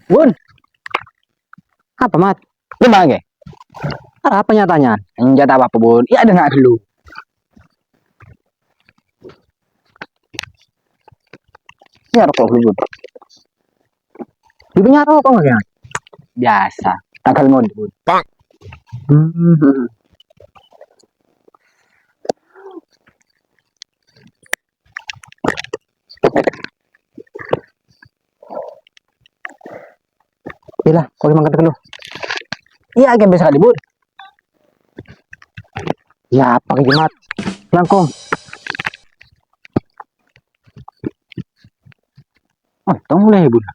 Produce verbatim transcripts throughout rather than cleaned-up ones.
Bun. Apa, Mat? Gimana, Ge? Ada apa nyatanya? Enggak ada apa-apa, Bun. Ya, dengar dulu. Ya, rokok dulu, Bun. Ibunya rokok nggak, Mat? Biasa. Tagal mode, Bun. Hmm. Ilah, kok mangkat dulu. Iya, kayak biasa kali, Bun. Ya, apa ke Jumat? Langkong. Oh, tong mulai, Bun.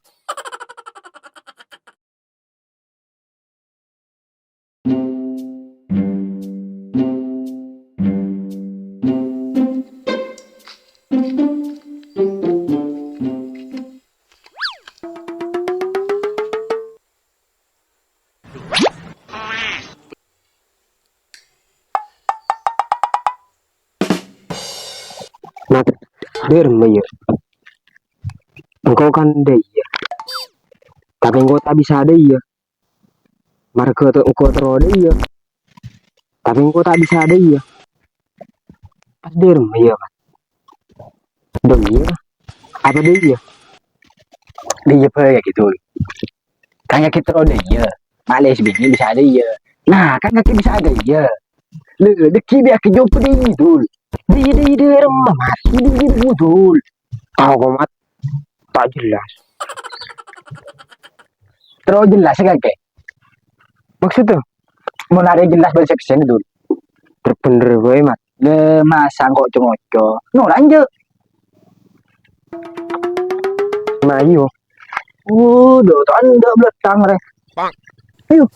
Mat, dâ' remma, iyâ. Engko' kan dâ' iyâ. Tapè engko' ta' bisa dâ' iyâ. Marghâ ta-, engko' terro dâ' iyâ. Tapè engko' ta' bisa dâ' iyâ. Pas dâ' remma, iyâ, Mat. Dâ' iyâ. Apa dâ' iyâ? Dâ' iyâ bhâi, yâ, gitu. Kan kakè terro dâ' iyâ. Malè sè binè' bisa dâ' iyâ. Nah, kan kakè bisa dâ' iyâ. Lè, dâgghi' bi' kakè jhâ' dâ' iyâ, Dul. Dâ' iyâ, dâ' iyâ, dâ' iyâ, Mat. Dâ' iyâ, dâ' iyâ, Dul. Tao kok, Mat. Ta' jelas. Terro jelas kakè. Maksudnya? Mon arèya jelas bâli sè pèssèna, Dul. Bener-bener bhâi, Mat. Lè, masa engko' co-ngoco. No, lanjut. Nah, iyo. Oh, do, to anda belettang, rè. Ayo.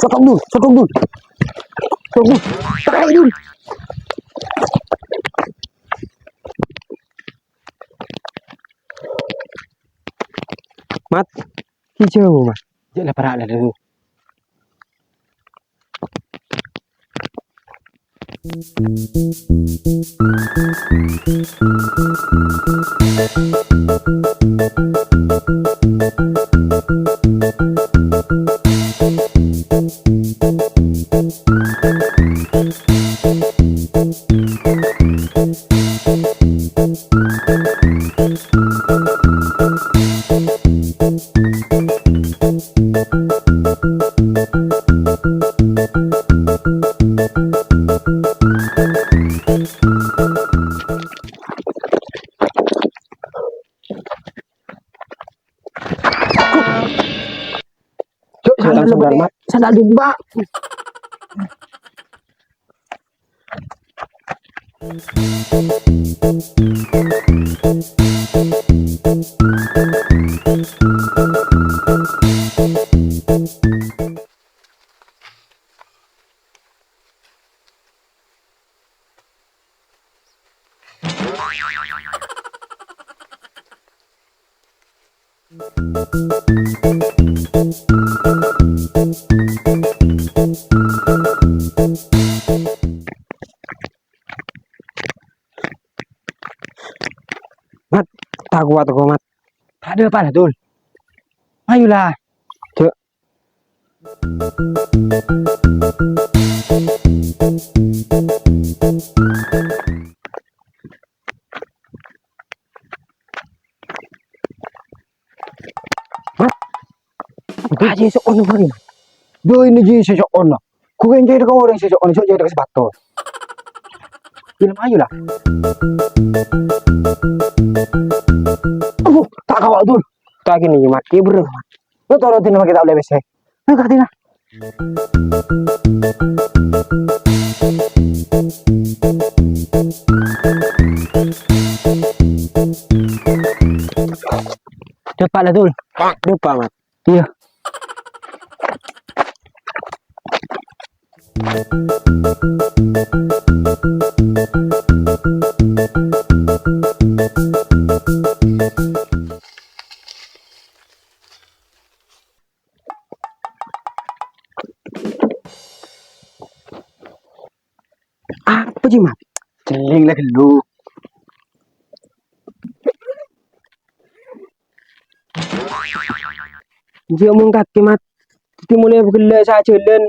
Sotong, Dul, sotong, Dul. Sotong, Dul. Tarik, Dul. Mat, hijau, Mat. Jek lah, parak lah dulu. Cuk, sandal, sandal, Mat. Sandal di bawah. Mat, ta' kowat kok, Mat. Tadâ' apa, Dul? Ayolah. Cuk. Mat, aja sok ono, Mat. Doi, ini ji sok ono. Ku kan jadi orang sok ono, sok jadi sepatu. Film ayo lah. Aduh, tak kawat, Dul. Tak gini, Mat. Iya, bener, Mat. Lu toro dina make ta' olle pesse. Lu ka dina. Coba lah, Dul. Coba, Mat. Iya. Apa sih, Mat? Celling lah dulu. Dia mung kaki, Mat. Jadi mulai bergerak saat jalan.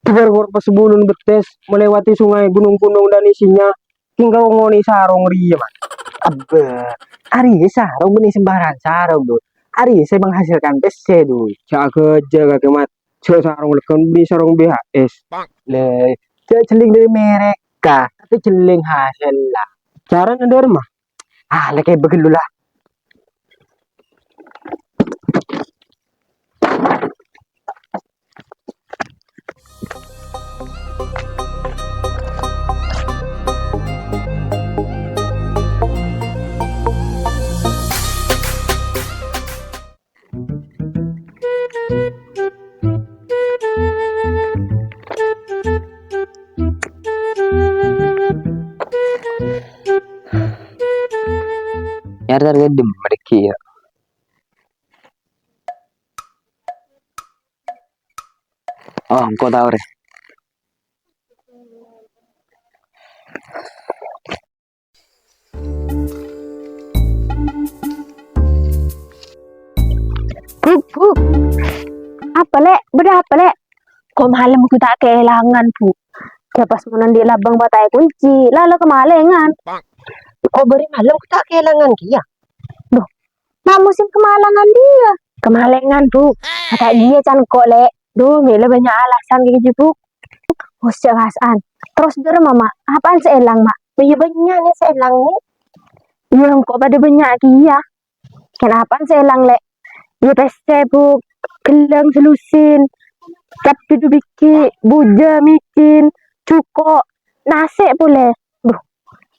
Tebar pas sebelum betes, melewati sungai, gunung-gunung dan isinya. Tinggal ngoni sarong riya, Mat. Abba, ari sarong beni sembarang sarong, Dul. Ari saya menghasilkan pesse, Dul. Jaga aja kaki, Mat. Jok sarong lekon beli sarong B H S. Le, jok celing dari mereka, tapi celing hasil lah. Cara nendor mah. Ah, leke begellu lah. Yar target dem mereka ya. Oh, engko tao re. Buk, Buk. Apa, Lek? Bâdâ apa, Lek? Kok malem ghu ta' kaèlangan, Buk? Yâ pas mon andi' labâng pata'è kunci, la la kamalengan. Kok bâri' malem ghu ta' kaèlangan kèya? Duh, ma' musim kamalengan dhiyâ. Kamalengan, Buk. Kata' iyâ can kok, Lek. Duh, mè' la bânnya' alasan kèya, Buk. Wes, jhâ' kasa'an. Terros dhâremma, Ma'? Apaan sè èlang, Ma'? Iyâ bânnya' nè sè èlang, nè. Iyâ, engko' padâ bânnya' kèya. Kèng apaan sè èlang, Lek? Iyâ pèssè, Buk. Ghellâng, selusin. Cap dudu bighi', bujâ, micin, jhuko', nasè' polè. Duh,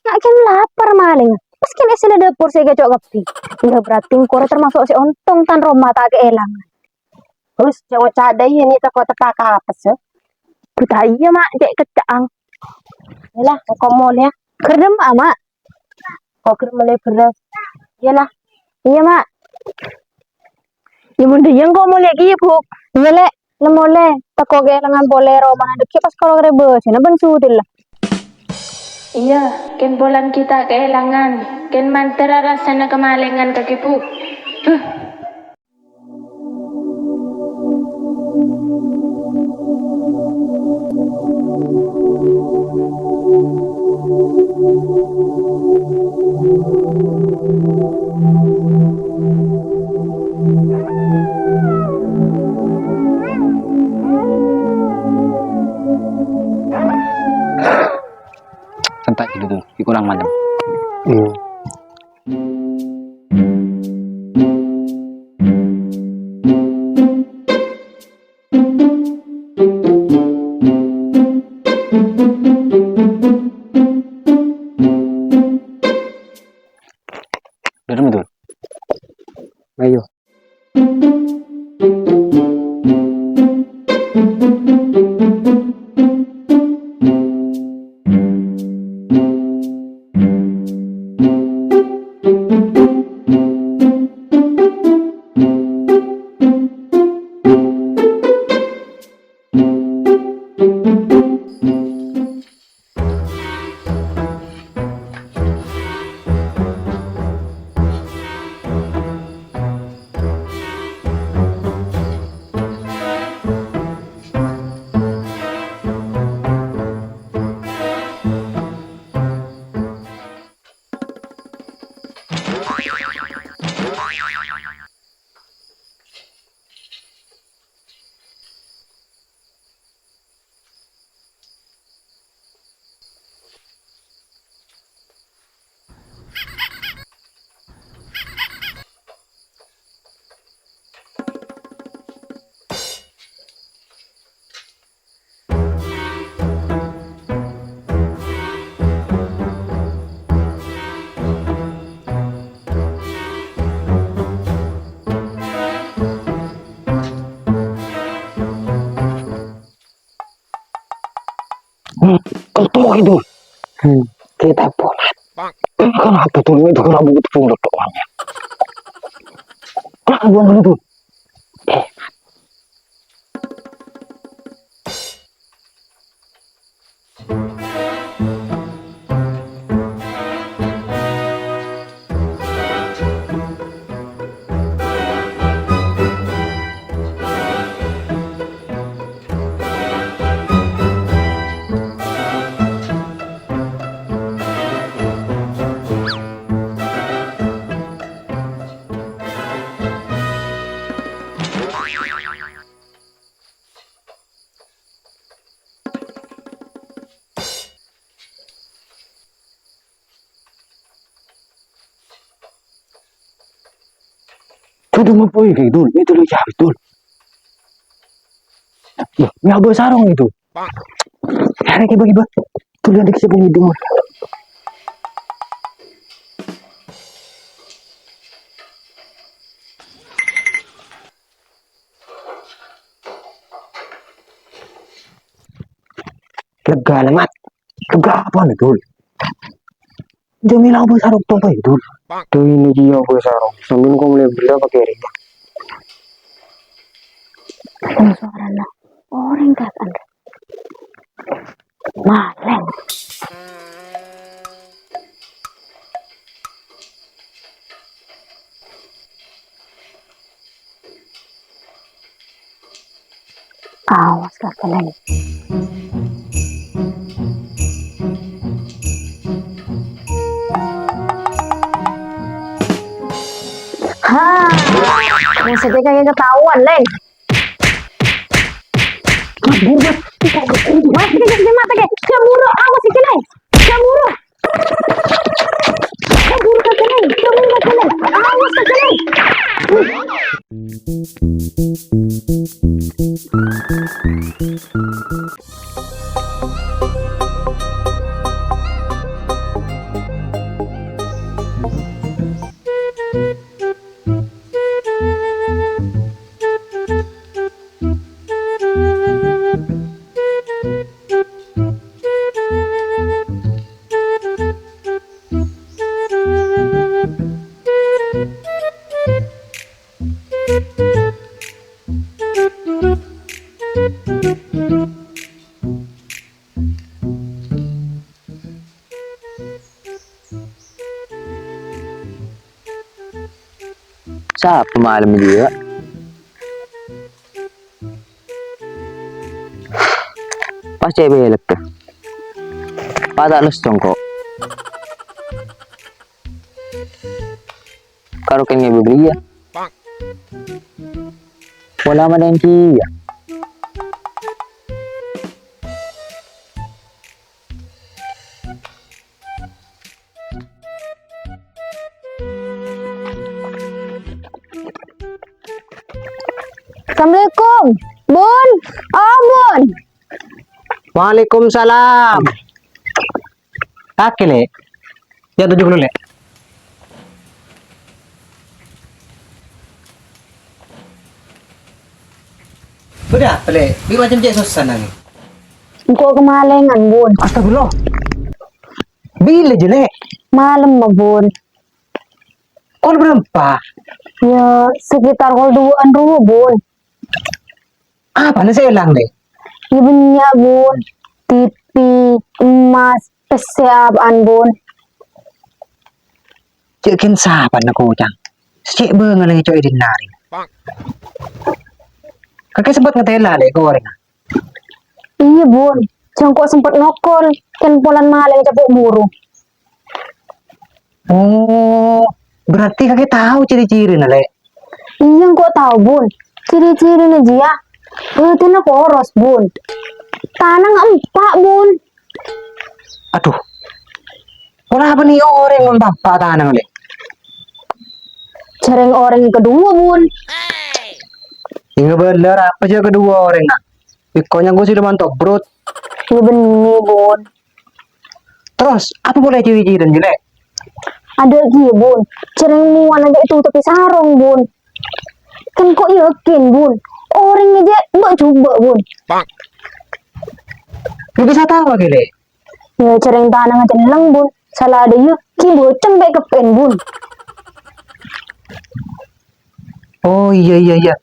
nya' kèng lapar malèng. Pas kèng èssèna dâpor sè èkaco' kabbhi. Iyâ, berarti engko' rè termasok sè ontong tan roma ta' kaèlang. Terros, jhâ' ngoca' dâ' iyâ, nè tako' teppa' ka apes, yâ. Ghu ta' iyâ, Ma', cè' kecca'ang. Iyâlah, engko' molè, yâ. Ghâr dâ' emma, Ma'? Engko' ghâr mellè bherrâs. Iyâlah. Iyâ, Ma'. Iyâ, mon dâ' iyâ engko' molè kèya, Buk. Iyâ, Lek. Lem molè. Tako' kaèlangan polè romana dâgghi' pas karo karè bâjâna bân sudella. Iyâ, kèng polana ghi' ta' kaèlangan. Kèng mandhâr rassana kamalengan kakè, Buk. Huh. Santai dulu, kurang malem. Iya. Dalam itu. Ayo. Kentok itu. Hmm. Kita bola. Kan apa tuh? Itu kan rambut itu punya doang. Kenapa buang dulu tuh? Eh. Dul, Dul, ngapain kayak Dul? Itu lo cari Dul. Loh, nyawa sarung itu. Cari ke bagi Dul. Dul, yang dikasih bunyi Dul. Lega lemat. Lega apa nih Dul? Jamila apa sarung tong itu? Tuh ini dia apa sarung. Sambil kau mulai bela pakai ring. Suara lo. Orang kapan? Maleng. Awas, Kak Keleng. Ha, maksudnya kayak ketahuan, Leng. Mas, mas, mas, mas, mas, mas, mas, Kaburu, awas iki, Leng. Kaburu. Kaburu, Kak Leng. Kaburu, Kak Leng. Awas, Kak Leng. Sapa malem jiyâ? Pas cè' pelek. Pas ta' lessong ko'. Karo kèngèng bâbâliyâ. Pola manèng kèya. Assalamualaikum, Bun. Oh, Bun. Waalaikumsalam. Kakè, Lè'. Yâ, toju' ghâllu, Lè'. Bâdâ apa, Lè'? Bi' macem cè' sossa nangèng. Engko' kemalengan, Bun. Astagfirullah. Bilâ jiyâ, Lè'? Malem, Bun. Kol bârâmpa? Yâ, sekitar kol duwâ'ân rowa, Bun. Apana sè èlang, Lè'? Yâ, bânnya', Bun. T V, emmas, pèssè apaan, Bun? Cè' ghân sapana koca'na? Sè cè' bângal ngèco'è dinna' rèya. Kakè sempet ngatèla, Lè', ka orèngnga? Iyâ, Bun. Jhâ' engko' sempet nokol, kèng polana malèng capo' buru. Oh, berarti kakè tao ciri-cirina, Lè'? Iyâ, engko' tao, Bun. Ciri-cirina jiyâ, bâdânna poros, Bun. Tanang empa', Bun. Aduh. Pola apa nè orèng mon empa' tanang, Lè'? Jhâ' rèng orèng kaduwâ, Bun. Inga bhender apa jhâ' kaduwâ orèngnga? Bikkonya engko' siluman tobrut. Yâ bânnè, Bun. Terros, apa polè ciri-cirina, Lè'? Adâ' kèya, Bun. Jhâ' rèng mowana jhâ' ètotobhi sarong, Bun. Kan engko' yakin, Bun. Orèng jhâ' bâ'-jhubâ', Bun. Bisa tao kèlè. Yâ, jhâreng tanangnga celleng, Bun. Sala adâ' iyâ, ghi' boceng bâi keppèn, Bun. Oh, iyâ, iyâ, iyâ.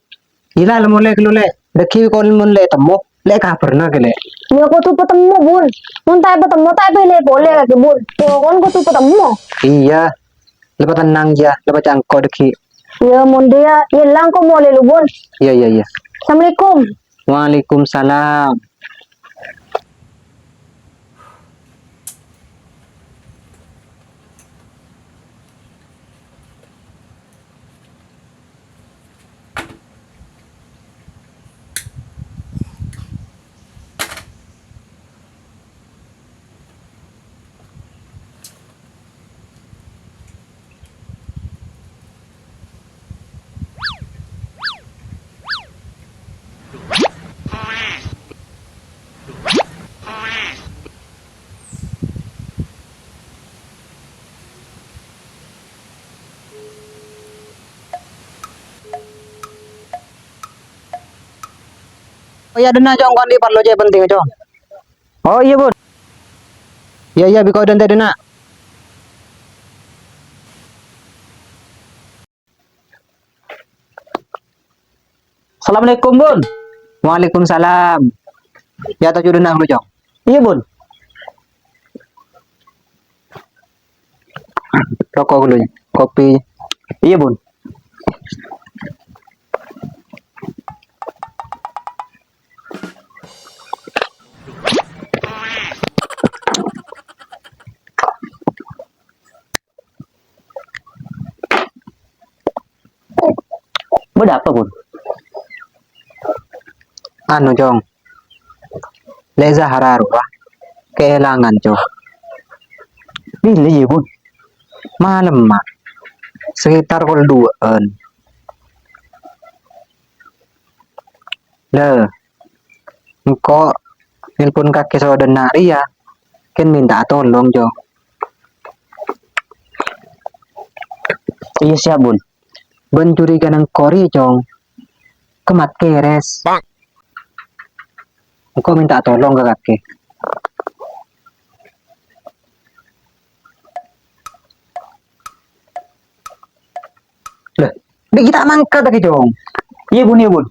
Iyâ la, la molè ghâllu, Lè'. Dâgghi' kol mon Lè' temmo, Lè' kabhârna kèlè. Yâ, kodhu patemmo, Bun. Mon ta' èpatemmo, ta' èpèlè polè kakè, Bun. Pokokna kodhu patemmo. Iyâ. La patennang, yâ. La pacangko dâgghi'. Yâ, mon dâ' iyâ, yâ la engko' molè lu, Bun. Iyâ, iyâ, iyâ. Assalamualaikum. Waalaikumsalam. Oh iyâ, dânna', Cong, engko' andi' parlo cè' penting, Cong. Oh iyâ, Bun. Iyâ, iyâ, bi' ko' dânte' dânna'. Assalamualaikum, Bun. Waalaikumsalam. Iyâ, toju' dânna' ghâllu, Cong. Iyâ, Bun. Roko' ghâllu, yâ. Kopi. Iyâ, Bun. Bâdâ apa, Bun? Anu, Cong. Lè' Zahra rowa kaèlangan, Cong. Bilâ, yâ, Bun? Malemma. Sekitar kol duwâ'ân. Lè, engko' nelpon kakè sodâna rèya, kèng mènta'a tolong, Cong. Iyâ, siap, Bun. Bân curiga nèng engko' rèya, Cong. Kemmat kèrès. Engko' mènta'a tolong ka kakè. Lah, bi' ghi' ta' mangkat lagi, Cong. Iyâ, Bun, iyâ, Bun.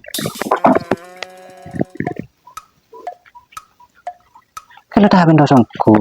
Kalau tak pintu songko.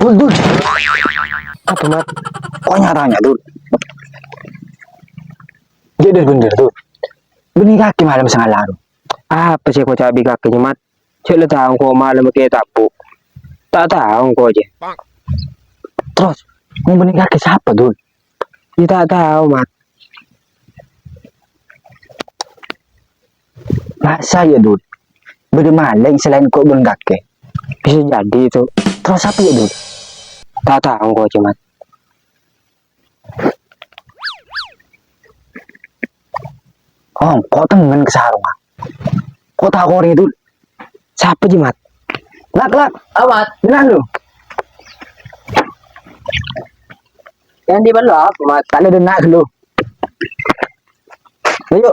Dul, Dul. Apa, Mat? Kok nyatanya, Dul? Jadi bener, Dul. Bânnè kakè malem sè ngala', Dul. Apa sè èkoca' bi' kakè, Mat? Cè' la tao engko' malem kè tabu'. Ta' tao engko', jâ. Terros, mon bânnè kakè sapa, Dul? Yâ ta' tao, Mat. Masa yâ, Dul? Bâdâ malèng salaèn ko' bân kakè? Bisa jadi, itu. Terros sapa yâ, Dul? Ta' tao engko', jâ, Mat. Oh, ko' tengngen ka sarongnga. Ko' ta' korè, Dul. Sapa, jâ, Mat? Lak, Lak. Apa, Mat? Dânna' lu. Yang di bawah apa, Mat? Ta' la dânna' lu. Ayo.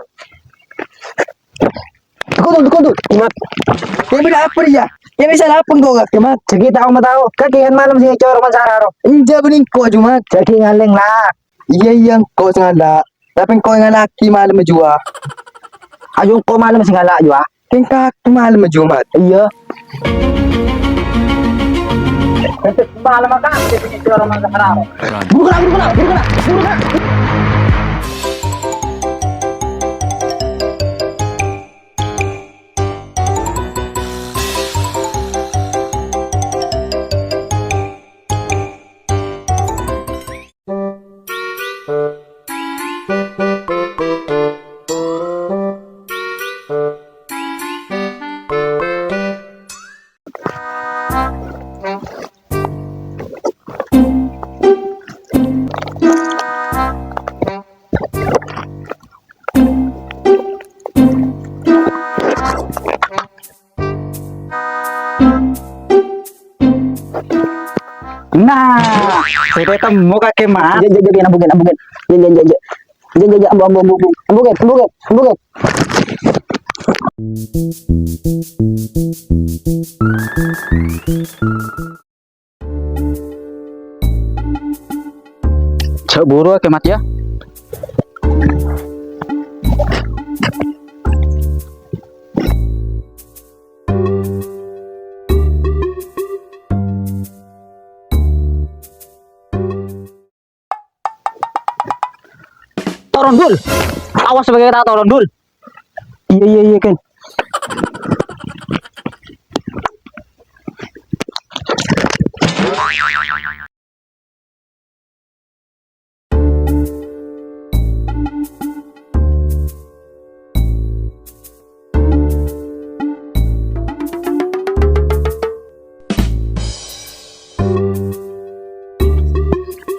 Tunggu, tunggu, tunggu. Mat. Yâ, bâdâ apa, yâ? Yâ, bisa lapor kok, Kak, Mat. Sakit tao ma tao. Kakè kan malem sè ngècor man sara, ro. Enjâ' bânnè engko', Jumat. Jâ' ghi' ngalèng, la. Iyâ, iyâ, engko' sè ngala'. Tapè engko' ngala' ghi' malem, Jua. Ayo, engko' malem sè ngala', Jua. Kèng kakè malem, Jumat. Iyâ. Malem, Kak. Buru kènè', buru kènè', buru kènè', buru kènè'. Ah, sudah temu kakek, Mat. Jek, jek, jek, ambukin, ambukin. Jek, jek, jek, jek. Jek, jek, jek, ambu, ambu, ambu, ambu. Ambukin, ambukin, ambukin. Jhâ' buru, Kè Mat, yâ. Toron, Dul. Awas bâgiyâ ta' toron, Dul. Iyâ, iyâ, iyâ, Kèn.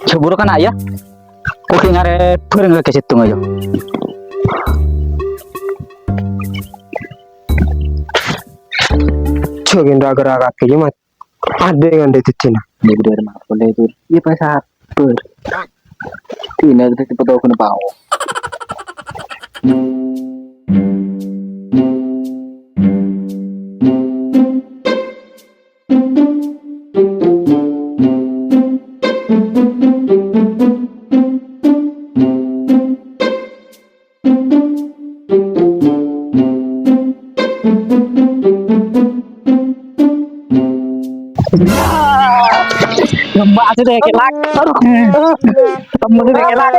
Jhâ' buru kana', yâ. Oke, ngarè bhâreng ka sèttong, ayo. Jhâ' gendra' gerak kakè, yâ, Mat. Adè ngandè didina. Iyâ, bhender, Mat. Boleh, Dur. Iyâ, pas sabbhâr. Dina kita cepet tau kena pao. Gempa sudah kelak. Aduh. Gempa sudah kelak.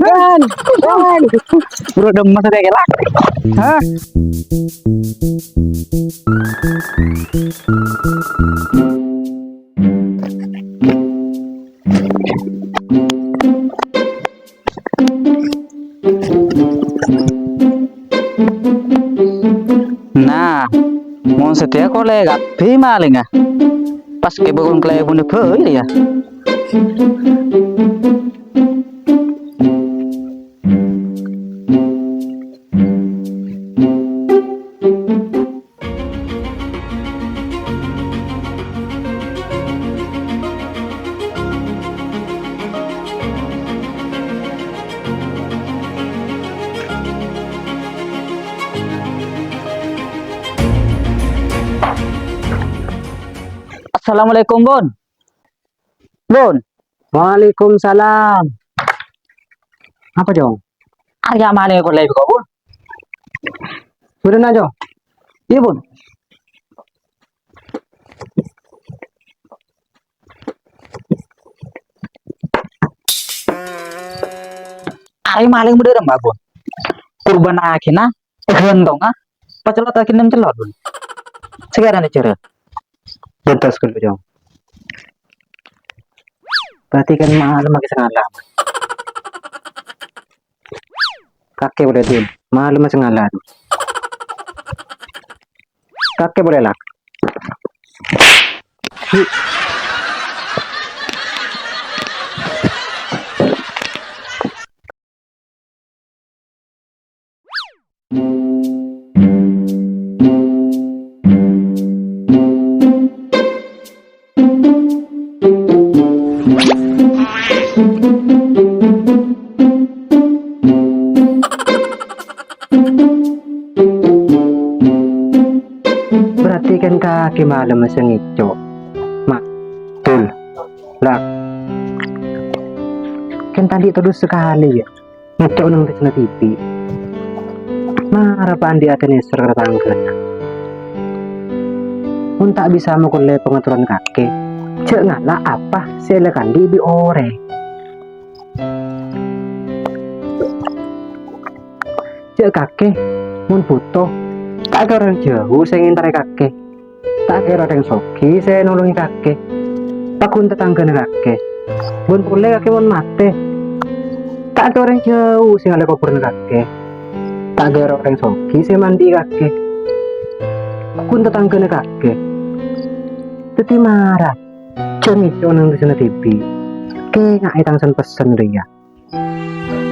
Gan. Gan. Bro, gempa sudah kelak. Hah? Nah, mon satèya kolè kabbhi malèngnga. Pas kèbâ kon kalèbunna bhâi, yâ. Assalamualaikum, Bun. Bun. Waalaikumsalam. Apa, Jong? Arèya malèng kolè kok, Bun. Bhâreng, Jong. Iyâ, Bun. Arèya malèng bâdâ rembâ, Bun. Kurbânnaghi, na, èghântonga, pacellottaghi nem cellot, Bun. Saghârâna jârâ. Bâdâ ghâllu, Jong. Berarti kan malem lagi sengala. Kakè bolè, Din. Malem sengala, Din. Kakè bolè, Lak. Berarti kan kakè malem sè ngèco'. Ma-, Dul. Lak. Kan tadi terus sekali, yâ. Ngèco' neng dhisana dhibi'. Mara pa' andi' atè nèser ka tatangghâna. Mon ta' bisa makollè pangatoran kakè, jhâ' ngala' apa sè èlakandhi bi' orèng. Jhâ' kakè, mon bhuto, ta' kèra orèng jhâu sè ngèntarè kakè. Ta' kèra orèng soghi sè nolongè kakè. Paggun tatangghâna kakè. Bân polè kakè mon matè. Ta' kèra orèng jhâu sè ngalè kobhurânna kakè. Ta' kèra orèng soghi sè mandi'i kakè. Paggun tatangghâna kakè. Dhâddhi mara, jhâ' ngèco' neng dhisana dhibi'. Kènga'è tang sen-pessen rèya.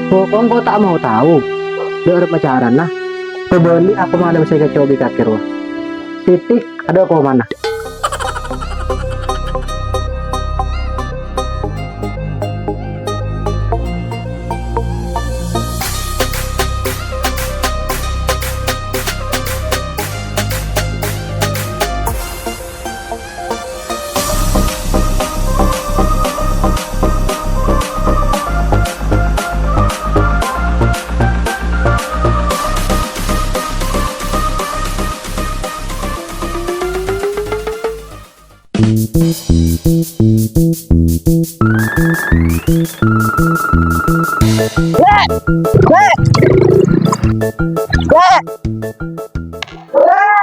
Pokok engko' ta' mau tao. Dâ' arep pacarana. Pabâli apa malem sè èkèco' bi' kakè rowa. Titik, adâ' okomanna. Lè'! Lè'!